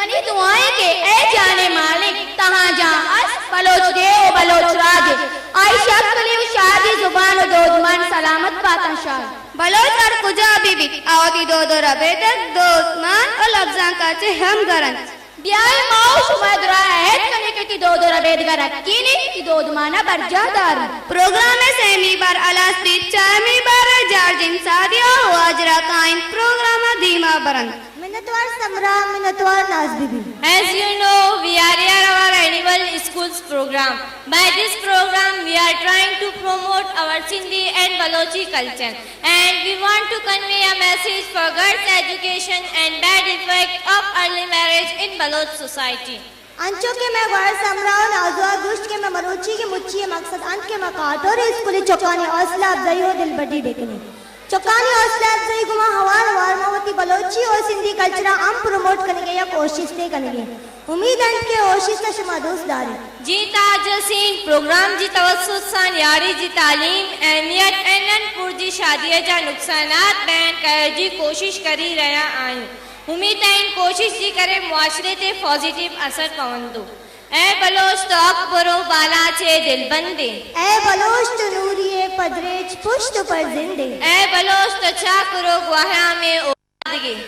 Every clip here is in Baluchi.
منی دعائیں کہ اے جان ءِ مالک تہاں جاں است بلوچ دے و بلوچ راج ءِ، آئی شکلی و شادی زبان و دودمان سلامت باتاں شاد۔ بلوچ ہر کجا بہ بیت، آ وتی دود و ربیدگ، دودمان و لبزانک ءَ چہ ہمگرنت۔ بیائے ما و شما درا عہد کنیں کہ تی دود و ربیدگ ءَ رکینیں، تی دودمان ءَ برجاہ داریں۔ پروگرام ءِ سیمی بار ہلاس بیت، چارمی بار ءَ جارجین سعدیہ و ہاجرہ کائن پروگرام ءَ دیما برنت۔ منتوار سمرا، منتوار Naz Bibi. As you know, we are here our annual schools program. By this program, we are trying to promote our Sindhi and Balochi culture. And we want to convey a message for girls' education and bad effect of early marriage in Baloch society. انچو کہ مئے گوہر سمرا و نازوا گوشت کہ مئے مروچی کہ مچی ءِ مقصد انت کہ ما کاٹور اسکول ءِ چکانی حوصلہ افزائی و دلبڈی بکنیں۔ چکانی حوصلہ افزائی گما ہوار ہوار ما وتی بلوچی و سندھی کلچر ءَ ہم پروموٹ کنگ ءِ یک کوشستے کنگیں۔ امید انت کہ اوشست ءَ شما دوست داریں۔ جی تاج حسین پروگرام جی توسط سان یاری جی تعلیم، اہمیت، اینڈ انت پور جی شادی ءَ جا نقصانات بیان کئے جی کوشش کری رہا آئیں۔ امید انت کوشش جی کرے معاشرے تے پازیٹیو اثر پوندو۔ اے بلوچ تو حق برو بالا چے دلبندے۔ اے بلوچ تو نوری ءِ پدریچ پشت و پر زندے۔ اے بلوچ تو چاکرو گوہرام ءِ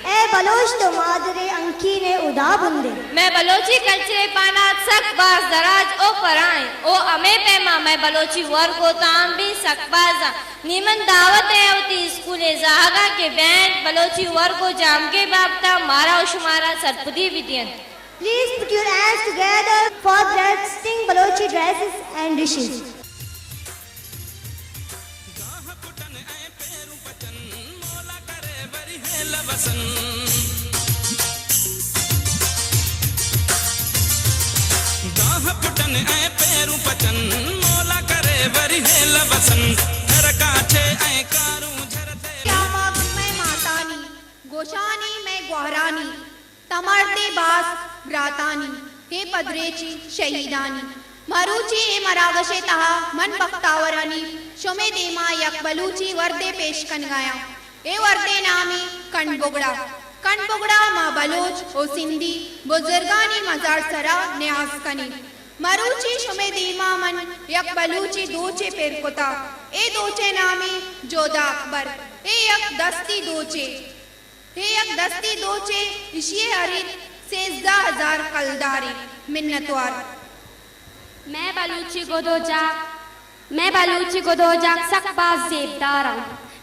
اے بلوچ تو مادر ءِ انکین ءِ ہدا بندے۔ مئے بلوچی کلچر ءِ پانات سک باز دراج او پرائیں او ہمے پیما مئے بلوچی ورگ و تام بھی سک باز آں۔ نی من دعوت ءَ وتی اسکول ءِ زاہگاں کہ بینت بلوچی ورگ و جامگے بابت ءَ مارا و شمارا سرپدی بدینت۔ Please put your hands together for dressing Balochi dresses and dishes. قیامت مئے ماتانی، گوشانی مئے گوہرانی، تمردیں باز براتانی، اے پدریچی شہیدانی۔ مروچی اے مراگش ءِ تہا من بختاورانی شمے دیما یک بلوچی وردے پیش کنگایاں۔ اے وردے نامی کنڈ بگڑا۔ کنڈ بگڑا ما بلوچ و سندھی بزرگانی مزار سرا نیاز کنیں۔ مروچی شمے دیما من یک بلوچی دوچے پر کتا۔ اے دوچے نامی جودا اکبر۔ اے یک دستی دوچے۔ اے یک دستی دوچے، اشی ءِ ہرید سیزدہ ہزار کلدارے۔ منتوار۔ مئے بلوچی گدوجاک، مئے بلوچی گدوجاک سک باز زیبدار آں۔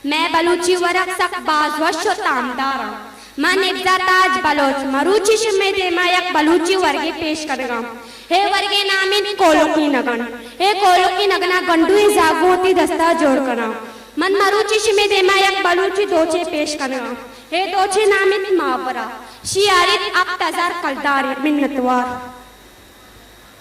مئے بلوچی ورگ سک باز وش و تامدار آں۔ من ابزا تاج بلوچ مروچی شمے دیما یک بلوچی ورگے پیش کنگاں۔ اے ورگے نام انت کولکی نگن۔ اے کولکی نگنا گنڈوئیں زاگو وتی دستا جوڑ کناں۔ من مروچی شمے دیما یک بلوچی دوچے پیش کنگاں۔ اے دوچے نام انت ماورا۔ شی ہرید ہپت ہزار کلدارے۔ منتوار۔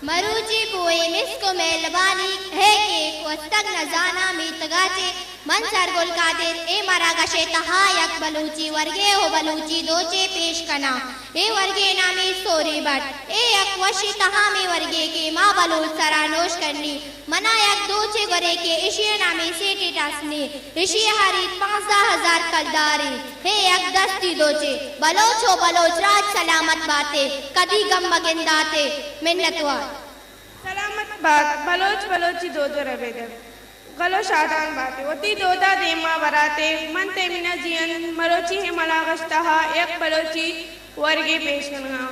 مروچی گوں اے مسک و مہربانی ہے کہ گوستگ نزاناں میتگا چے من سرگل قادر اے مراگش ءِ تہا یک بلوچی ورگے و بلوچی دوچے پیش کناں۔ اے ورگے نامی سوری بٹ۔ اے یک وشی تہامیں ورگے کہ ما بلوچ سرا نوش کنی۔ منا یک دوچے گورے کہ اشی ءِ نامی سیٹی ٹاسنی۔ اشی ءِ ہرید پانزدہ ہزار کلدارے۔ ہے یک دستی دوچے۔ بلوچ و بلوچ راج سلامت باتے۔ کدی گم مگنداتے۔ منتوار۔ سلامت بات بلوچ، بلوچی دود و ربیدگ۔ گل و شادان باتے۔ وتی دودا دیما براتے۔ من تیمینا جیئند مروچی ہے ملاغش تہا یک بلوچی ورگے پیش کنگاں۔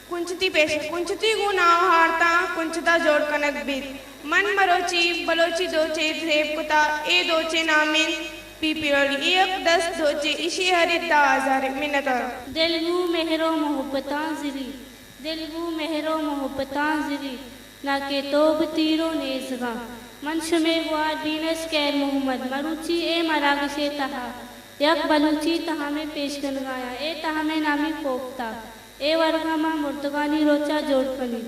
کنچتی پیش، کنچتی گوں ناں ہارتاں کنچتا جوڑ کنگ بیت۔ من مروچی بلوچی دوچے زیب کتا، اے دوچے نام انت پیپی رولی۔ اے یک دست دوچے، اشی ہرید دہ ہزار۔ منتوار۔ دل گوں مہر و محبتاں زری، دل گوں مہر و محبتاں زری، ناکہ تو بہ تیر و نیزگاں۔ من شمے گوار بینش خیر محمد، مروچی اے مراگشے تہا یک بلوچی تہمے پیش کنگایاں۔ اے تہمے نامی کوپتا۔ اے ورگا ما مردگانی روچا جوڑ کنیں۔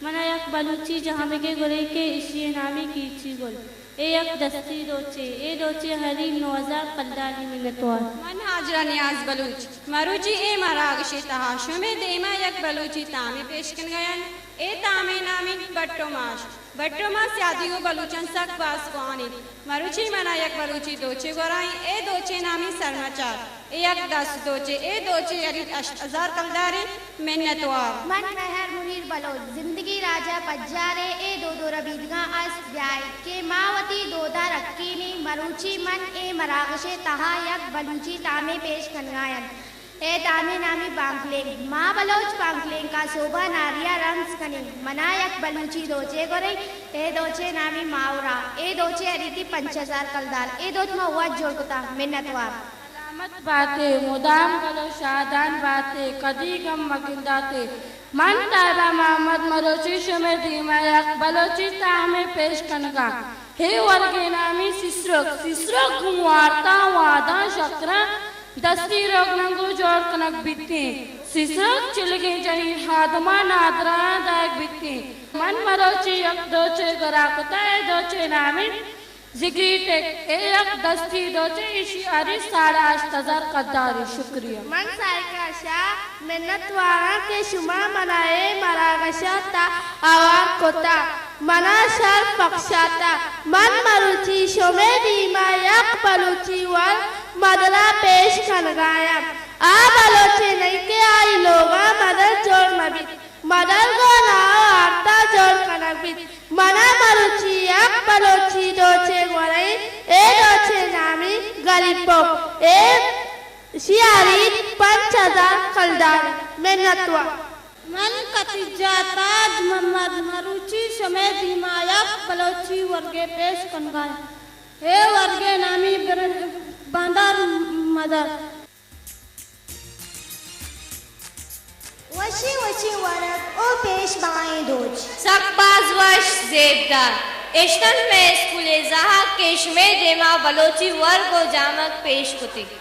منا یک بلوچی جہمگے گورے کہ اشی نامی کیچی گل۔ اے یک دستی دوچے۔ اے دوچے ہرید نو ہزار کلداری۔ منتوار۔ من ہاجرہ نیاز بلوچ۔ مروچی اے مراگشے تہا شمے دیما یک بلوچی تامے پیش کنگایاں۔ اے تامے نامی بٹو ماش۔ بٹو، ما سیادی و بلوچان سک باز کوانیت۔ مروچی منا یک بلوچی دوچے گورائیں، اے دوچے نامی سرمچار۔ اے یک دست دوچے، اے دوچے ارید ہشت ہزار کلدارے۔ منتوار۔ من مہر منیر بلوچ، زندگی راجا پجارے، اے دود و ربیدگاں است بیائے کہ ما وتی دودا رکینیں۔ مروچی من اے مراگشے تہا یک بلوچی تامے پیش کنگاینت۔ اے تامے نامی بانکلینک۔ ما بلوچ بانکلینکا سوبا ناریا رمز کنیں۔ منا یک بلوچی دوچے گوریں، اے دوچے نامی ماورا۔ اے دوچے اریتی پنچ ہزار کلدار۔ اے دوچ ما وت جوڑ کتا۔ منتوار۔ سلامت باتے، مدام گل و شادان باتے، کدی گم مگنداتے۔ من طاہرہ محمد مروچی شمے دیما یک بلوچی تامے پیش کنگاں۔ اے ورگے نامی سیسرک۔ سیسرک گوں وارتاں، واداں، شکراں دستی روگناں گوں جوڑ کنگ بیتیں۔ سیسرک چلگیں جنین آدماں نادراہاں دائگ بیتیں۔ من مروچی یک دوچے گورا کتا، اے دوچے نامی زگری ٹک۔ اے یک دستی دوچے، ایشی ارید ساڑھے ہشت ہزار کلدارے۔ شکریہ۔ من سائیکا شاہ منتواراں کہ شما منا اے مراگشا تہا ہوار کتا، منا شر بخشاتا۔ من مروچی شمے دیما یک بلوچی ورگ مدرا پیش کنگایاں۔ آ بلوچے نئیں کہ آئی لوگا مدر جوڑ مہ بیت۔ مدر گوں ناہ و آرتا جوڑ کنگ بیت۔ منا مروچی یک بلوچی دوچے گوریں، اے دوچے نامی گلیپوک۔ اے شی ارید پنچ ہزار کلدار۔ منتوار۔ من کتیجہ تاج محمد مروچی شمے دیما یک بلوچی ورگے پیش کنگایاں۔ اے ورگے نامی برن-، بندر مدر۔ وشیں وشیں ورگ و پیش بائیں دوچ۔ سک باز وش زیبدار۔ اشتنت مئے اسکولے زہگ کہ شمے دیما بلوچی ورگ و جامگ پیش کتیں۔